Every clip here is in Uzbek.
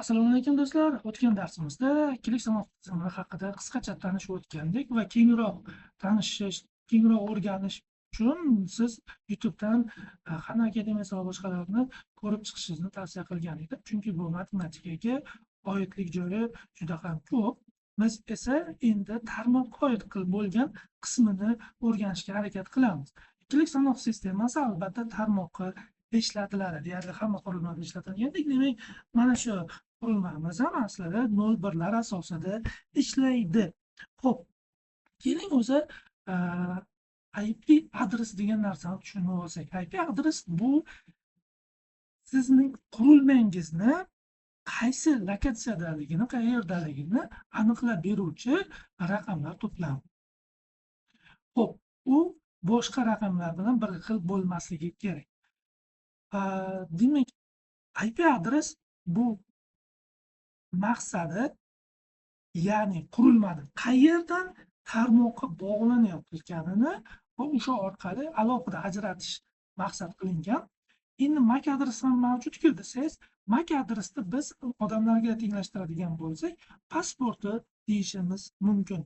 Assalomu alaykum, do'stlar. O'tgan darsimizda ikkilik sanoq tizimi haqida qisqacha tanishib o'tgandik va kengroq tanishish, kengroq o'rganish uchun siz YouTube'dan Xana Akademiyasi va boshqalarni ko'rib chiqishingizni tavsiya qilgan edim. Chunki bu matematikaga oidlik joyi juda ham ko'p. Biz esa endi tarmoqqa oid qilib bo'lgan qismini o'rganishga harakat qilamiz. Ikkilik sanoq sistemasi albatta tarmoqqa ishlatiladi. Deyarli hamma qurilmada ishlatilgandek, demak, mana shu qurilmamiz ham aslida 0-1lar asosida ishlaydi. Xo'p, keling, o'zi IP adres degan narsani tushunib olsak. IP adres bu sizning qurilmangizni qaysi lokatsiyadaligini, qayerdaligini aniqlab beruvchi raqamlar to'plami. Xo'p, u boshqa raqamlar bilan bir xil bo'lmasligi kerak. Demak, IP adres bu maqsadi, ya'ni qurilmani qayerdan tarmoqqa bog'lanayotganini va o'sha orqali alohida ajratish maqsad qilingan. Endi MAC adres ham mavjudku desangiz, MAC adresni biz odamlarga tenglashtiradigan bo'lsak, pasporti deyishimiz mumkin.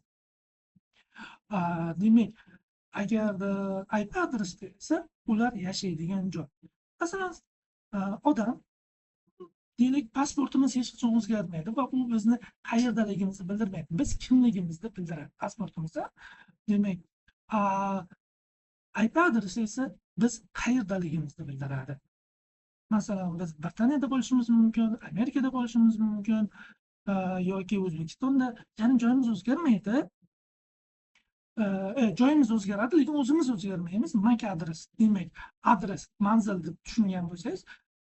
Demak, agarda IP adresda esa ular yashaydigan joy. Masalan, odam, deylik, pasportimiz hech qachon o'zgarmaydi va u bizni qayerdaligimizni bildirmaydi. Biz kimligimizni bildiradi pasportimizda. Demak, IP adresi esa biz qayerdaligimizni bildiradi. Masalan, biz Britaniyada bo'lishimiz mumkin, Amerikada bo'lishimiz mumkin yoki O'zbekistonda, ya'ni joyimiz o'zgarmaydi. Joyimiz o'zgaradi, lekin o'zimiz o'zgarmaymiz. MAC adres, demak, adres, manzil deb tushungan bo'lsangiz,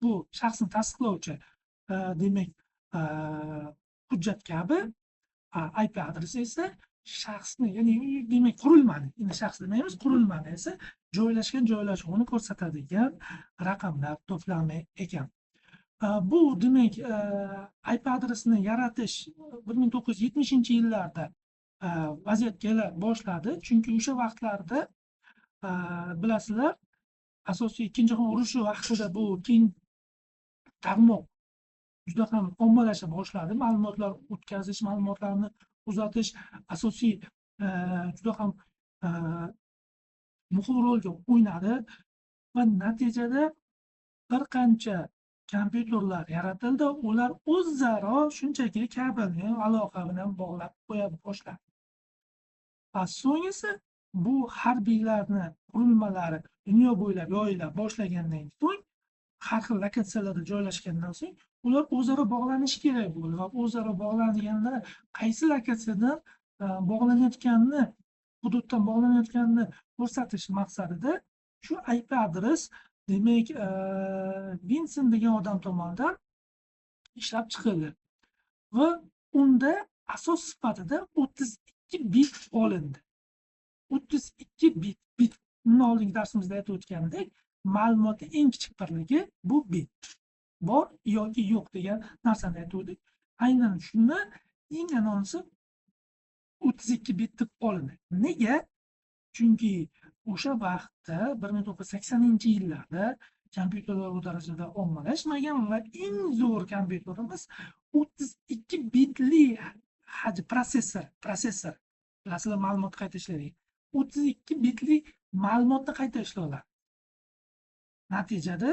bu shaxsni tasdiqlovchi, demak, hujjat kabi, IP adresi esa shaxsni, ya'ni demak qurilmani, endi shaxs demaymiz, qurilmani esa joylashgan joylashuvini ko'rsatadigan raqamlar to'plami ekan. Bu demak, IP adresini yaratish 1970-yillarda vaziyat kela boshladi, chunki o'sha vaqtlarda, bilasizlar, asosiy Ikkinchi jahon urushi vaqtida bu keng tarmoq juda ham ommalasha boshladi. Ma'lumotlar o'tkazish, ma'lumotlarni uzatish asosiy juda ham muhim rolga o'ynadi va natijada bir qancha kompyuterlar yaratildi. Ular o'zaro shunchaki kabelni aloqa bilan bog'lab qo'ya boshladi. Va so'ng esa bu harbiylarni qurilmalari dunyo bo'ylab yoyila boshlagandan so'ng, har xil lokatsiyalarda joylashgandan so'ng ular o'zaro bog'lanishi kerak bo'ldi va o'zaro bog'langanda qaysi lokatsiyadan bog'lanayotganini, hududdan bog'lanayotganini ko'rsatish maqsadida shu IP adres, demak, Vinson degan odam tomonidan ishlab chiqildi va unda asos sifatida 32 bit olindi. 32 bit, bit bundan oldingi darsimizda aytib o'tgandek, ma'lumotning eng kichik birligi bu bit. Bor yoki yo'q degan narsani aytgandik. Aynan shuni eng asosiysi 32 bit deb olindi. Nega? Chunki o'sha vaqtda 1980-yillarda kompyuterlar u darajada ommalashmagan va eng zo'r kompyuterimiz 32 bitli protsessor, bilasizlar, ma'lumot qayta ishlaydigan 32 bitli ma'lumotni qayta ishlay oladi. Natijada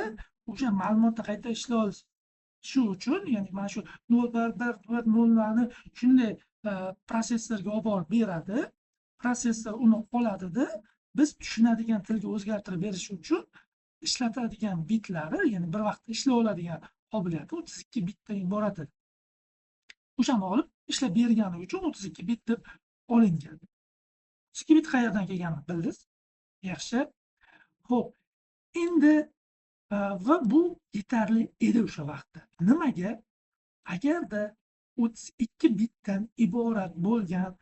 o'sha ma'lumotni qayta ishlay olishi uchun, ya'ni mana shu 0 1 1 1 0larni shunday protsessorga olib borib beradi. Protsessor uni oladida, biz tushunadigan tilga o'zgartirib berish uchun ishlatadigan bitlari, ya'ni bir vaqtda ishlay oladigan qobiliyati 32 bitdan iborat edi. O'shani olib ishlab bergani uchun 32 bit deb olingan. 32 bit qayerdan kelganini bildingiz. Yaxshi. Xo'p, endi va bu yetarli edi o'sha vaqtda. Nimaga? Agarda 32 bitdan iborat bo'lgan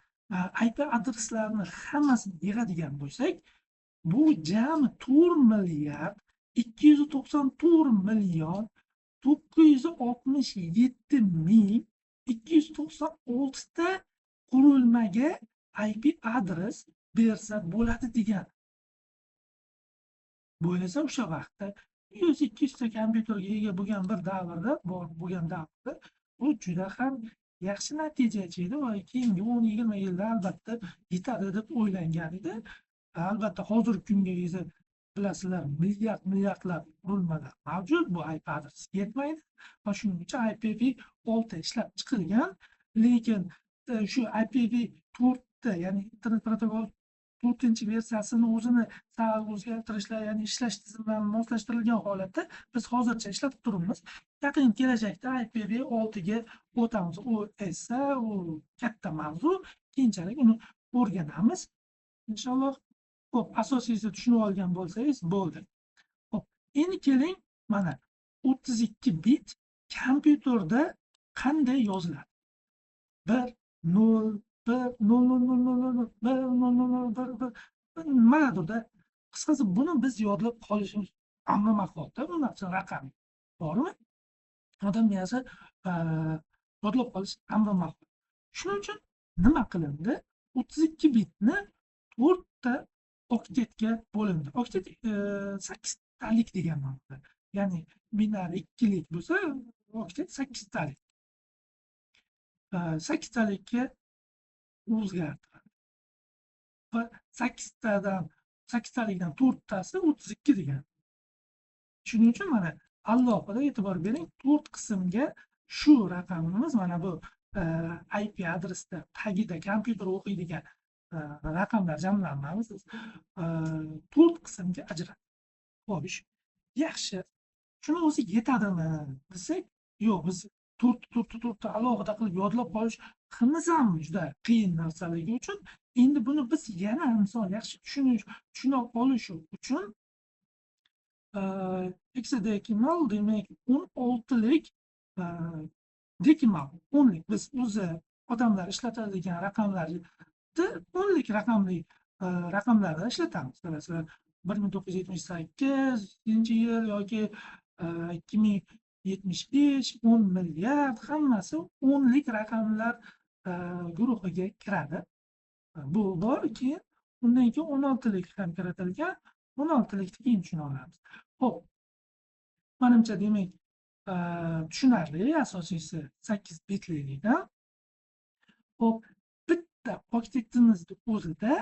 IP adreslarni hammasini yig'adigan bo'lsak, bu jami 4 milliard 294 million 967 ming 296 ta qurilmaga IP adres bersa bo'ladi degan. Bo'lsa o'sha vaqtda 100-200 ta kompyuterga ega bo'lgan bir davrda, bor bo'lgan davrda Bu juda ham yaxshi natija edi va keyingi 10-20 yilda albatta yetadi deb o'ylangan edi. Albatta hozirgi kunga esa bilasizlar, milliard milliardlab qurilmalar mavjud, bu IP adres yetmaydi va shuning uchun IPv6 ishlab chiqilgan, lekin shu IPv4, ya'ni internet protokol 4-versiyasini o'zini sal o'zgartirishlar, ya'ni ishlash tizimlarini moslashtirilgan holatda biz hozircha ishlatib turibmiz. Yaqin kelajakda IPv6 ga o'tamiz. U esa u katta mavzu, keyinchalik uni o'rganamiz inshaalloh. Xo'p, asosiysi tushunib olgan bo'lsangiz bo'ldi. Xo'p, endi keling mana 32 bit kompyuterda qanday yoziladi? 1 0 1 0 0 0 0 0 1 0 0 0 1 1 nimadirda. Qisqasi buni biz yodlab qolishimiz amri mahvolda, bu narsa raqam. To'g'rimi? Odam miyasi yodlab qolish amri mahvol. Shuning uchun nima qilindi? 32 bitni 4 ta oktetga bo'lindi. Oktet 8 talik degan ma'noda. Ya'ni binar 2lik bo'lsa, oktet 8 talik. 8 talikka o'zgartiradi. Va 8 talikdan 4 tasi 32 degan. Shuning uchun mana alohida e'tibor bering, 4 qismga shu raqamimiz mana bu IP adresda tagida kompyuter o'qiydigan raqamlar jamlanmamiz 4 qismga ajraladi. Xo'sh, yaxshi. Shuni o'zi yetadimi desak, yo'q, biz 4 alohida qilib yodlab qolish qimiz ham juda qiyin narsaligi uchun endi buni biz yana inson yaxshi tushuna olishi uchun hexadecimal, demak 16lik decimal 10lik biz o'zi odamlar ishlatadigan raqamlarni 10lik raqamli raqamlarda ishlatamiz. Masalan, 1978-yil yoki 2075, 10 milliard hammasi 10lik raqamlar guruhiga kiradi. Bu bor, keyin undan keyin 16lik ham kiritilgan. 16likni keyin tushuna olamiz. Xo'p, menimcha demak tushunarli, asosiysi 8 bitlilikdan. Xo'p, bitta oktetimizni o'zida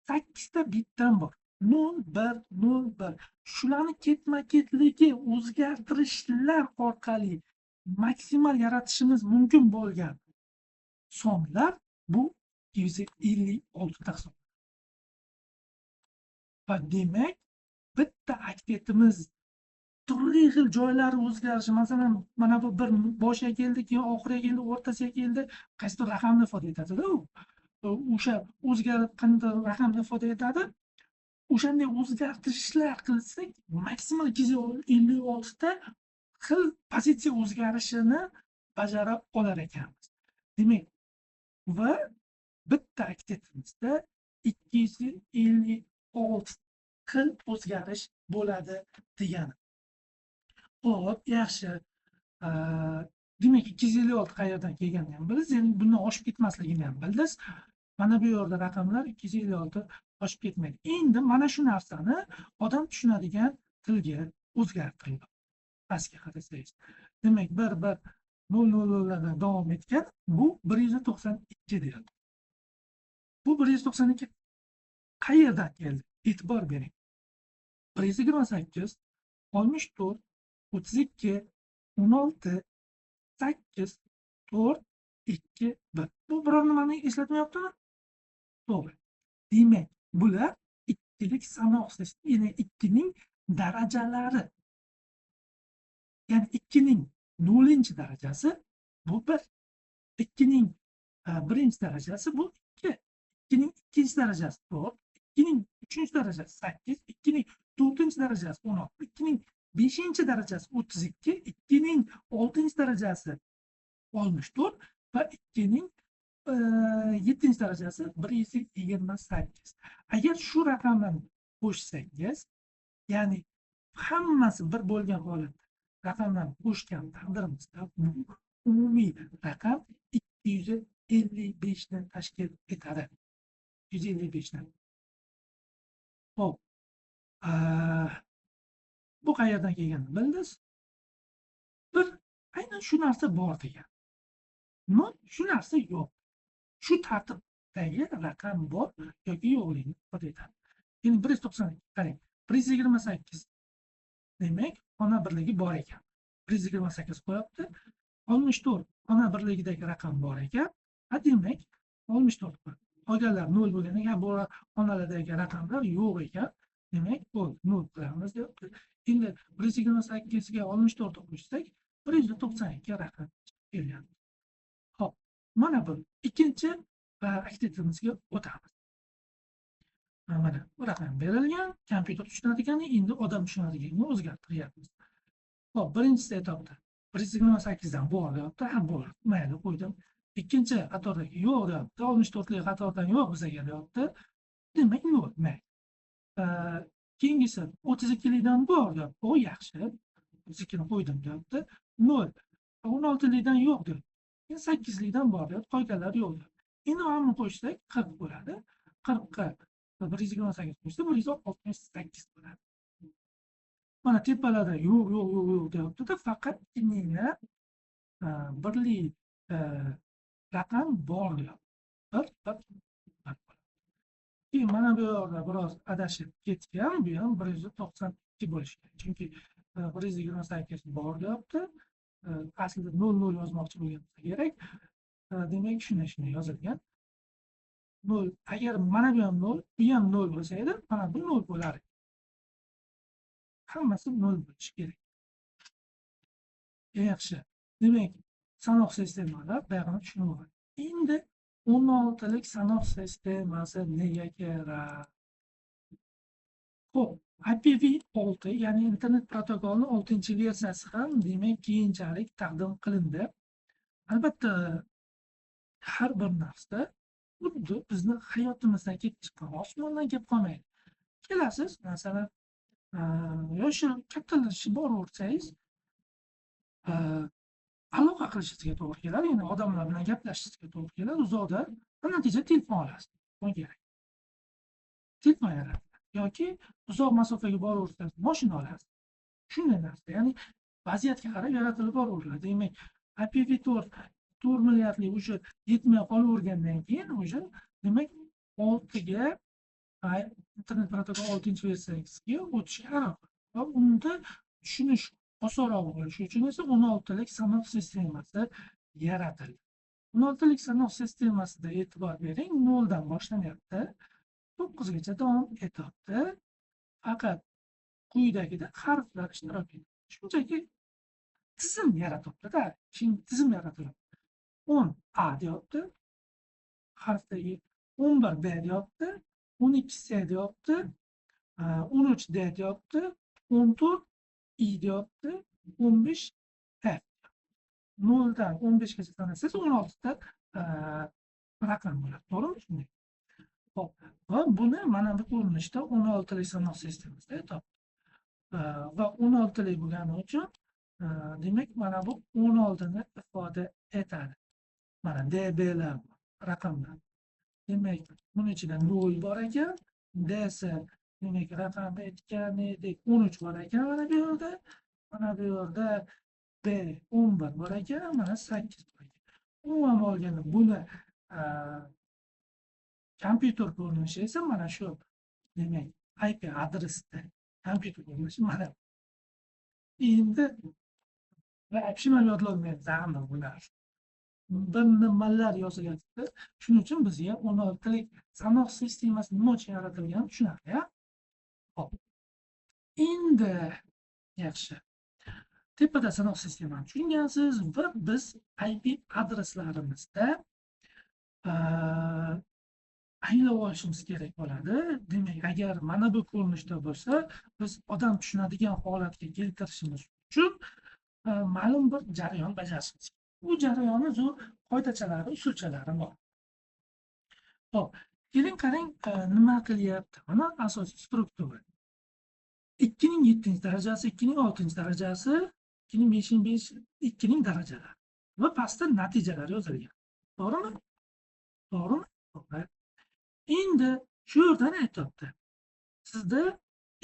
8 ta bitdan bor. 0 1 0 1. Shularni ketma-ketligi o'zgartirishlar orqali maksimal yaratishimiz mumkin bo'lgan sonlar bu 256 ta hisoblanadi. Va demak, bitta oktetimiz turli xil joylari o'zgarishi, masalan, mana bu bir boshiga keldi, keyin oxiriga keldi, o'rtasiga keldi, qaysidir raqamni ifoda etadi-da u. O'sha o'zgarib qanday raqamni ifoda etadi? O'shanday o'zgartirishlar qilsak, maksimal 256 ta xil pozitsiya o'zgarishini bajara olar ekanmiz. Demak, va bitta oktetimizda 256 xil o'zgarish bo'ladi degani. Xo'p, yaxshi. Demak, 256 qayerdan kelganini ham bilasiz, endi bundan oshib ketmasligini ham bildingiz. Mana bu yerda raqamlar 256 oshib ketmaydi. Endi mana shu narsani odam tushunadigan tilga o'zgartirildi. Pastga qarasangiz. Demak, 1 1 0 0 0 davom etgan, bu 192 deyildi. Bu 192 qayerdan keldi? E'tibor bering. 128, 64, 32, 16, 8, 4, 2, 1. Bu biror nimani eslatmayaptimi? To'g'ri. Demak, bular ikkilik sanoqsiz, ya'ni 2ning darajalari. Ya'ni 2ning 0-darajasi bu 1. 2ning 1-darajasi bu 2. 2ning 2-darajasi 4, 2ning 3-darajasi 8, 2ning 4-darajasi 16, 2ning 5-darajasi 32, 2ning 6-darajasi 64 va 2ning 7-darajasi 128. Agar shu raqamlarni qo'shsangiz, ya'ni hammasi bir bo'lgan holatda raqamlarni qo'shgan taqdirimizda bu umumiy raqam 255 ni tashkil etadi. 255 ni. Xo'p. Bu qayerdan kelganini bildingiz. Bir Aynan shu narsa bor degan. 0 shu narsa yo'q. Shu tartibdagi raqam bor yoki yo'qligini ifoda etadi. Endi 192 qarang, 128 demak xona birligi bor ekan. 128 qo'yapti. 64 xona birligidagi raqam bor ekan. Ha, demak 64 qo'yapti. Qolganlar 0 bo'lgan ekan, bu xonalardagi raqamlar yo'q ekan. Demak, bo'ldi, 0 qilamiz deyapti. Endi 128 ga 64 qo'shsak, 192 raqam chiqib kelyapti. Xo'p, mana bu ikkinchi aktivimizga o'tamiz. Mana bu raqam berilgan, kompyuter tushunadigan, endi odam tushunadiganini o'zgartiryapmiz. Xo'p, birinchisi etapda 128 dan bor deyapti, ha bor, mayli qo'ydim. Ikkinchi qatordagi yo'q deyapti, 64lik qatordan yo'q bizaga deyapti. Demak, 0, mayli. Keyingisi 32likdan bor deyapti, o yaxshi, 32ni qo'ydim deyapti. 0, 16likdan yo'q deyapti. Endi 8likdan bor deyapti, qolganlar yo'q deyapti. Endi mana buni qo'shsak 40 bo'ladi. 40 ga 128 qo'shsa 168 bo'ladi. Mana tepalarda yo'q, yo'q, yo'q, yo'q deyapti-da, faqatgina birli raqam bor deyapti. 1, 1, 1 bo'ladi. Keyin mana bu yerda biroz adashib ketgan, bu ham 192 bo'lishi kerak. Chunki 128 bor deyapti. Aslida 0 0 yozmoqchi bo'lgan bo'lsa kerak. Demak, shunday yozilgan. 0, agar mana bu ham 0, bu ham 0 bo'lsa edi, mana bu 0 bo'lar edi. Hammasi 0 bo'lishi kerak. Yaxshi. Demak, sanoq sistemalar buyog'ini tushunib oldik. Endi 16lik sanoq sistemasi nega kerak? Xo'p, IPv6, ya'ni internet protokolining 6-versiyasi ham demak keyinchalik taqdim qilindi. Albatta, har bir narsa xuddi bizni hayotimizdan kelib chiqqan, osmondan kelib qolmaydi. Kelasiz, masalan, yoshi kattalashib boraversangiz, aloqa qilishingizga to'g'ri keladi, ya'ni odamlar bilan gaplashishingizga to'g'ri keladi, uzoqda, va natijada telefon olasiz. Telefon kerak. Telefon yaratiladi. Yoki uzoq masofaga boraversangiz, mashina olasiz. Shunday narsa, ya'ni vaziyatga qarab yaratilib boraveriladi. Demak, IPv4 4 milliardli o'sha yetmay qolavergandan keyin o'sha demak 6ga internet protokol 6-versiyasiga o'tishga qaror qildi. Va unda tushunish osonroq bo'lishi uchun esa 16lik sanoq sistemasi yaratildi. 16lik sanoq sistemasida e'tibor bering, 0 dan boshlanyapti, 9gacha davom etyapti. Faqat quyidagida harflar ishtirok etadi. Shunchaki tizim yaratyapti-da, tizim yaratilyapti. 10 A deyapti, harfdagi 11 B deyapti, 12 C deyapti, 13 D deyapti, 14 I deyapti, 15 F. 0 dan 15 gacha sanasangiz 16 ta raqam bo'ladi. To'g'rimi shunday? Xo'p, va buni mana bu ko'rinishda 16lik sanoq sistemasida topdik. Va 16lik bo'lgani uchun demak mana bu 16 ni ifoda etadi. Mana DBlar raqamlar. Demak, buning ichida 0 bor ekan, DC demak raqam aytgan edik 13 bor ekan mana bu yerda. Mana bu yerda B 11 bor ekan, mana 8 bor ekan. Umuman olganda buni kompyuter ko'rinishi esa mana shu, demak IP adresda kompyuter ko'rinishi mana. Endi вообще man yodlolmayapman bu narsa. Bir nimalar yozilyapti. Shuning uchun bizga 16lik sanoq sistemasi nima uchun yaratilganini tushunarli, a? Xo'p. Endi yaxshi. Tepada sanoq sistemani tushungansiz va biz IP adreslarimizda anglab olishimiz kerak bo'ladi. Demak, agar mana bu ko'rinishda bo'lsa, biz odam tushunadigan holatga keltirishimiz uchun ma'lum bir jarayon bajarishimiz kerak. Bu jarayonni zo'r qoidachalari, usulchalari bor. Xo'p, keling qarang, nima qilyapti. Mana asosiy struktura. 2ning 7-darajasi, 2ning 6-darajasi, 2ning 5-ning 5, 2ning darajalari va pastda natijalar yozilgan. To'g'rimi? To'g'rimi? To'g'ri. Endi shu yerdan aytyapti. Sizda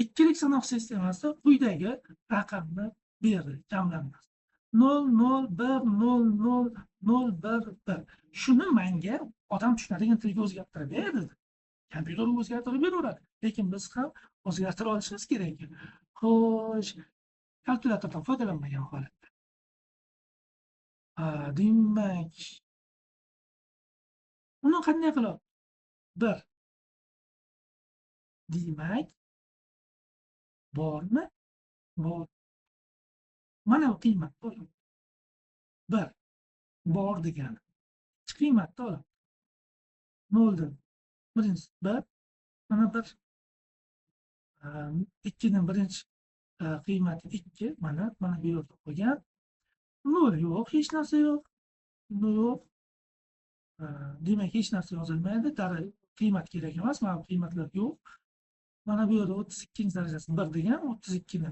ikkilik sanoq sistemasida quyidagi raqamni berdi, jamlanmasi. 0 0 1 0 0 0 1 1. Shuni menga odam tushunadigan tilga o'zgartirib ber dedi. Kompyuter o'zgartirib beraveradi, lekin biz ham o'zgartira olishimiz kerak ekan. Xo'sh, kalkulyatordan foydalanmagan holatda. Demak, uni qanday qilib? 1. Demak, bormi? Bor. Mana bu qiymat bor. 1 bor degani. Ikki qiymatni oladi. 0 dan birinchisi 1, mana 1. 2ning birinchi qiymati 2, mana bu yerda qo'ygan. 0 yo'q, hech narsa yo'q. 0 yo'q. Demak, hech narsa yozilmaydi. Qiymat kerak emas, mana bu qiymatlar yo'q. Mana bu yerda 32-darajasi 1 degan, 32 ni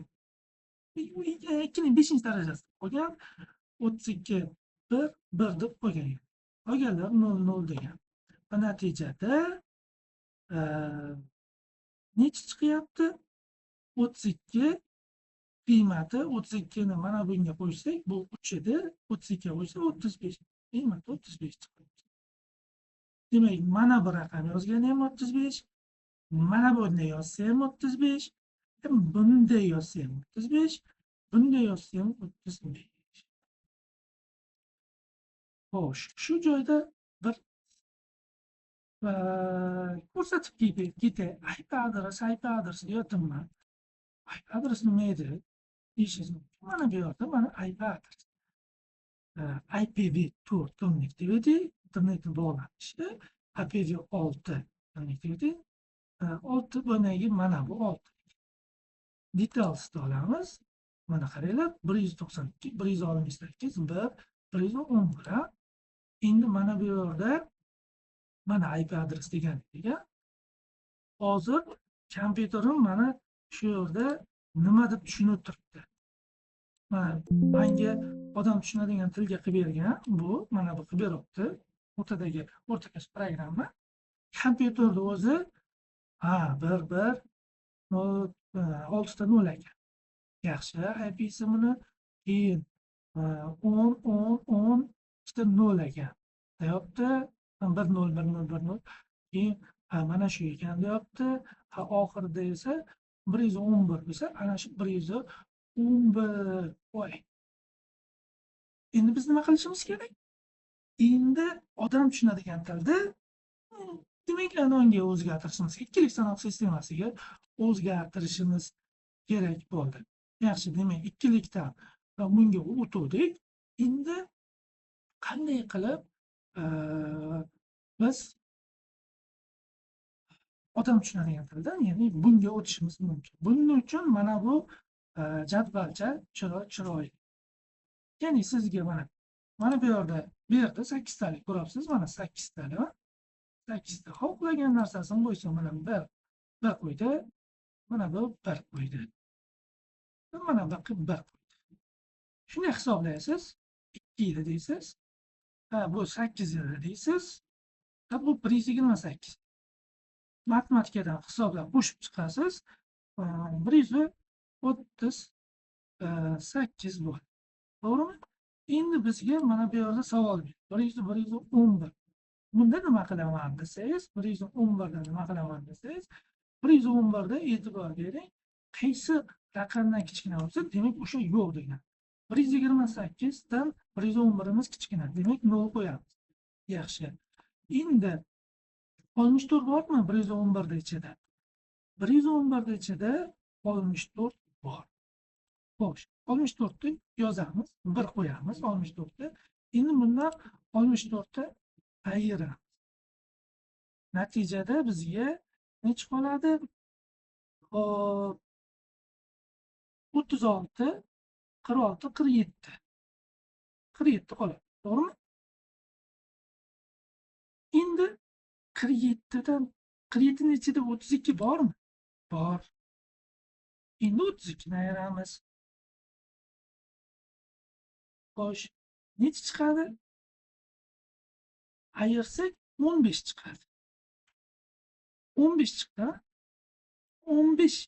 2ning 5-darajasi qo'ygan, 32 1 1 deb qo'ygan. Qolganlar 0 0 degan. Va natijada necha chiqyapti? 32 qiymati 32 ni mana bunga qo'ysak, bu 3 edi, 32 ga qo'ysak 35, qiymati 35 chiqadi. Demak, mana bu raqam yozgani ham 35, mana bunday yozsa ham 35, bunday yozsa ham 35, bunday yozsa ham 35. Xo'sh, shu joyda bir ko'rsatib ketay. IP adresi deyapman. IP adresi nima edi deyishingiz mumkin. Mana bu yerda mana IP adresi. IPv4 connectivity, internetni bog'lanishi, IPv6 connectivity, 6 bunagi mana bu 6. Detailsni olamiz. Mana qaranglar, 192, 168, 1, 111. Endi mana bu yerda mana IP adres degan degan. Hozir kompyuterim mana shu yerda nima deb tushunib turibdi. Mana menga odam tushunadigan tilga qilib bergan bu, mana bu qilib beribdi. O'rtadagi o'rtakash programma. Kompyuterda o'zi ha 1 1 0 6 ta 0 ekan. Yaxshi, IP'si buni keyin 10 10 10 ikkita 0 ekan. Deyapti. 1 0 1 0 1 0. Keyin mana shu ekan deyapti. Ha, oxirida esa 111 bo'lsa, ana shu 111. Voy. Endi biz nima qilishimiz kerak? Endi odam tushunadigan tilda demak, anonga o'zgartirishimiz, ikkilik sanoq sistemasiga o'zgartirishimiz kerak bo'ldi. Yaxshi, demak, ikkilikdan bunga o'tdik. Endi qanday qilib biz odam tushunadigan tildan, ya'ni bunga o'tishimiz mumkin? Buning uchun mana bu jadvalcha chiroyli. Ya'ni sizga mana bu yerda 8 talik ko'rapsiz, mana 8 talik. 8 ta xohlagan narsasini qo'ysa, mana 1 1 qo'ydi, mana bu 1 qo'ydi. Mana bu 1 qo'ydi. Shunday hisoblaysiz, 2 edi deysiz. Ha, bu 8 edi deysiz. Ha, bu 128. Matematikadan hisoblab qo'shib chiqasiz. 138 bo'ladi. To'g'rimi? Endi bizga mana bu yerda savol berdi. 111. Bunda nima qilaman desangiz, 111 da nima qilaman desangiz, 111 da e'tibor bering, qaysi raqamdan kichkina bo'lsa, demak o'sha yo'q degan. 128 dan 111imiz kichkina, demak 0 qo'yamiz. Yaxshi. Endi 64 bormi 111 da ichida? 111 da ichida 64 bor. Xo'sh, 64 ni yozamiz, 1 qo'yamiz 64 ni. Endi bundan 64 ni ayiramiz. Natijada bizga necha qoladi? Xo'p, 36, 46, 47. 47 qoladi, to'g'rimi? Endi 47 dan 47 ning ichida 32 bormi? Bor. Endi 32 ni ayiramiz. Xo'sh, necha chiqadi? Ayirsak 15 chiqadi. 15 chiqdi. 15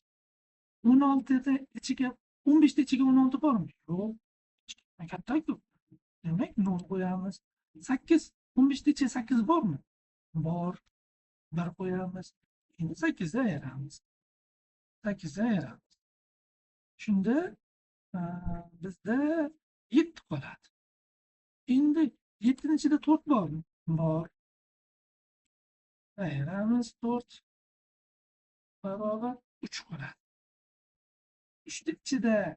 16 da ichiga 15 ta ichiga 16 bormi? Yo'q. Katta-ku. Demak, 0 qo'yamiz. 8, 15 ta ichida 8 bormi? Bor. 1 qo'yamiz. Endi 8 dan ayiramiz. 8 dan ayiramiz. Shunda bizda 7 qoladi. Endi 7 ning ichida 4 bormi? Bor. Ayiramiz 4 barobar 3 qoladi. 3 ning ichida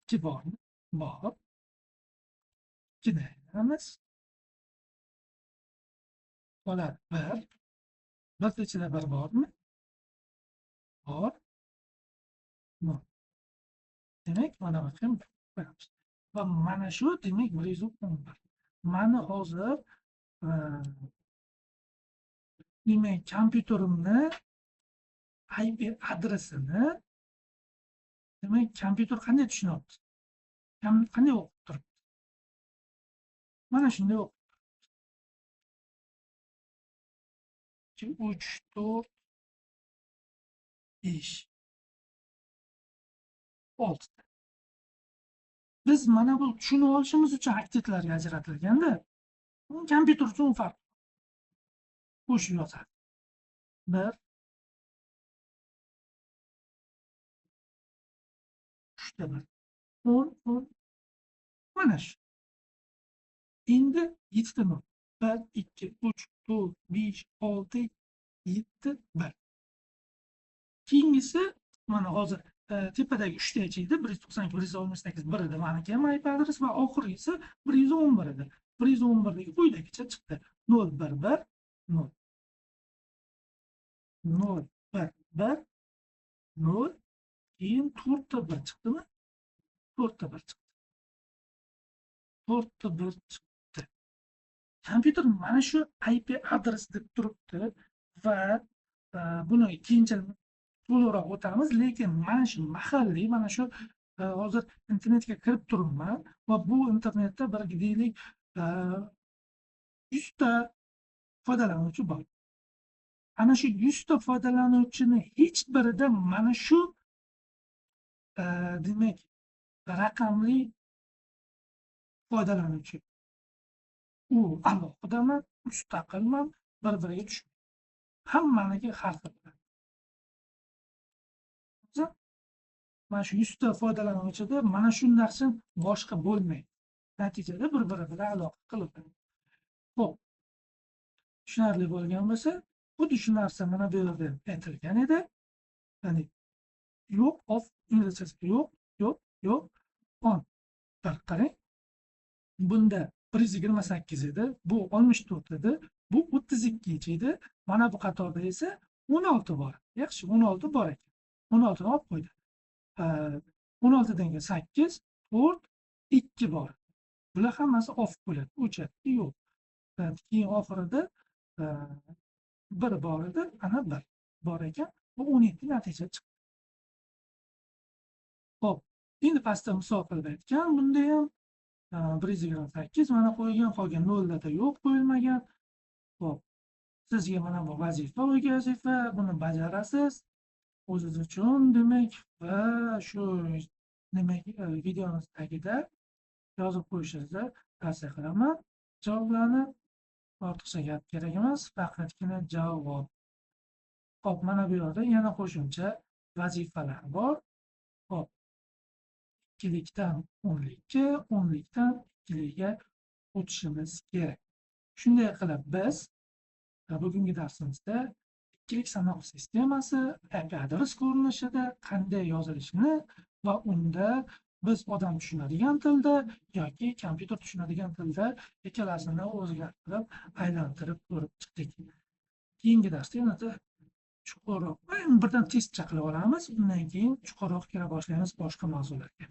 2 bormi? Bor. 2 ni ayiramiz. Qoladi 1. 1 ichida 1 bormi? Bor. 0. Demak, mana bu ham qo'yamiz. Va mana shu, demak, 111. Mani hozir demak, kompyuterimni IP adresini, demak, kompyuter qanday tushunyapti? Qanday o'qib turibdi? Mana shunday o'qib turibdi. 3, 4, 5, 6. Biz mana bu tushunib olishimiz uchun oktetlarga ajratilganda, kompyuter uchun farq. Qo'shib yozadi. 1, 3 ta 1, 10, 10. Mana shu. Endi 7 ta 0. 1, 2, 3, 4, 5, 6, 7, 1. Keyingisi mana hozir tepadagi 3 ta edi, 192, 168, 1 edi maniki ham IP adres va oxirgisi 111 edi. 111 ligi quyidagicha chiqdi. 0, 1, 1, 0. 0, 1, 1, 0. Keyin 4 ta 1 chiqdimi? 4 ta 1 chiqdi. 4 ta 1 chiqdi. Kompyuter mana shu IP adres deb turibdi va buni keyinchalik to'liqroq o'tamiz, lekin mana shu mahalliy, mana shu hozir internetga kirib turibman va bu internetda bir deylik 100 ta foydalanuvchi bor. Ana shu 100 ta foydalanuvchini hech birida mana shu demak raqamli foydalanuvchi. U alohidaman, mustaqilman, bir-biriga tushmaydi. Hammaniki har xil. Mana shu 100 ta foydalanuvchida mana shu narsa boshqa bo'lmaydi. Natijada bir-biri bilan aloqa qiladi. Xo'p. Tushunarli bo'lgan bo'lsa, xuddi shu narsa mana bu yerda aytilgan edi. Ya'ni yo'q, off inglizchasi yo'q, yo'q, yo'q, on. Bir qarang. Bunda 128 edi, bu 64 edi, bu 32 edi. Mana bu qatorda esa 16 bor. Yaxshi, 16 bor ekan. 16 ni olib qo'ydi. 16 dan 8, 4, 2 bor. Bular hammasi off bo'ladi. O'chadi, yo'q. Keyin oxirida 1 bor edi, ana 1 bor ekan. Bu 17 natija chiqdi. Xo'p, endi pastda misol qilib aytgan, bunda ham 128 mana qo'yilgan, qolgan nollarda yo'q qo'yilmagan. Xo'p, sizga mana bu vazifa, uyga vazifa, buni bajarasiz o'zingiz uchun, demak, va shu demak videomiz tagida yozib qo'yishingizni tavsiya qilaman. Javoblarni ortiqcha gap kerak emas, faqatgina javob. Xo'p, mana bu yerda yana qo'shimcha vazifalar bor. Xo'p, 2likdan 10likka, 10likdan 2likka o'tishimiz kerak. Shunday qilib biz bugungi darsimizda ikkilik sanoq sistemasi IP adres ko'rinishida qanday yozilishini va unda biz odam tushunadigan tilda yoki kompyuter tushunadigan tilda ikkalasini o'zgartirib, aylantirib ko'rib chiqdik. Keyingi darsda yanada chuqurroq, birdan testcha qilib olamiz, undan keyin chuqurroq kira boshlaymiz boshqa mavzularga.